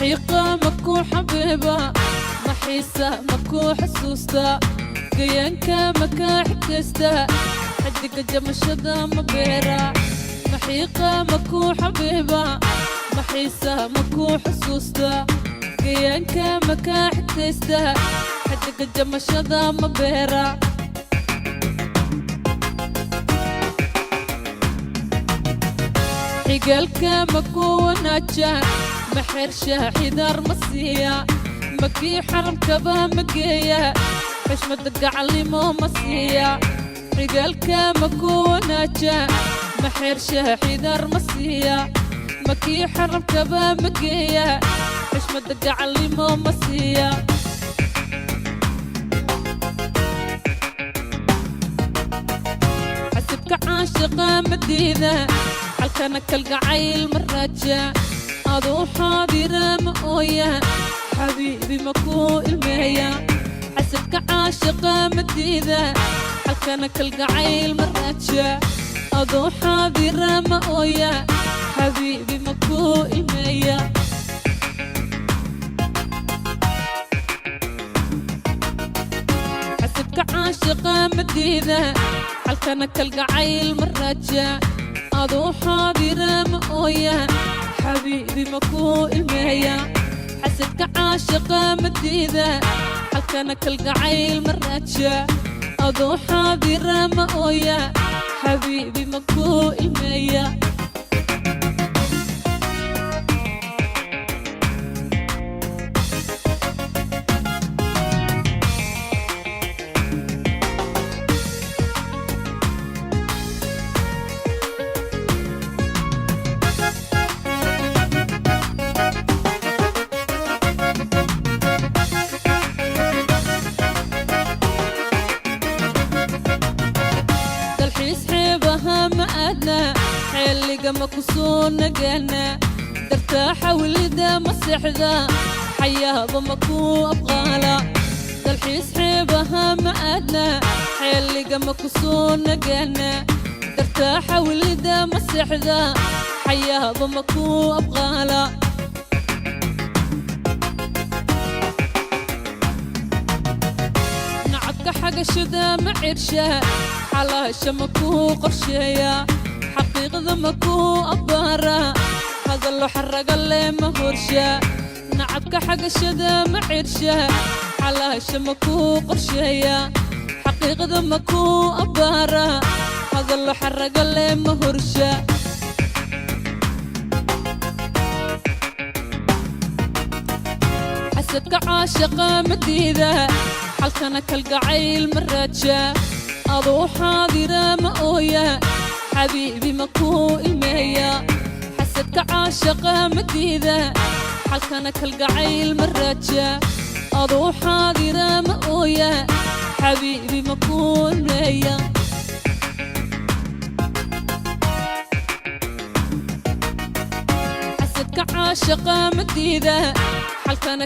Maxiiqa makuu xabiiba, maxiisa makuu xasuusta, gayaanka makaa xigtaysta, xidiga jamashada ma beera. Maxiiqa makuu xabiiba, maxiisa makuu xasuusta, gayaanka makaa xigtaysta, xidiga jamashada ma beera. Xigaalka makuu wanaaja, maxersha xidaar ma siiya, makii xaramkaba ma geeya, xushmada gacalnimo ma siiya. Xigaalka makuu wanaaja, maxersha xidaar ma siiya, makii xaramkaba ma geeya, xushmada gacalnimo ma siiya. Xasibka caashiqa ma diida, xalkana kalgacayl ma raaja, aduu xaadira ma ooya, xabiibi ma kuu ilmeeya. Xasibka caashiqa ma diida, xalkana kalgacayl ma raaja, aduu xaadira ma ooya, xabiibi ma kuu ilmeeya. Xasibka caashiqa ma diida, xalkana kalgacayl ma raaja, aduu xaadira ma ooya, xabiibi ma kuu ilmeeya. Xasidka caashiqa ma diida, xalkana kalgacayl ma raaja, aduu xaadira ma ooya, xabiibi ma kuu ilmeeya. Dalxiis xeebaha ma aadna, xeelliga ma ku soo nagaana, dartaa xawlida ma seexda, xayaaba ma kuu abqaala. Dalxiis xeebaha ma aadna, xeelliga ma ku soo nagaana, dartaa xawlida ma seexda, xayaaba ma kuu abqaala. Nacabka xagashada ma cirsha, xalaasha ma kuu qorsheeya, xaqiiqda ma kuu abbaara, hadallo xaraga leh ma horsha. Nacabka xagashada ma cirsha, xalaasha ma kuu qorsheeya, xaqiiqda ma kuu abbaara, hadallo xaraga leh ma horsha. Xasadka caashiqa ma diida, xalkana kalgacayl ma raaja, aduu xaadira ma ooya, xabiibi ma kuu ilmeeya. Xasadka caashiqa ma diida, xalkana kalgacayl ma raaja, aduu xaadira ma ooya, xabiibi ma kuu ilmeeya. Xasadka caashiqa ma diida, xalkana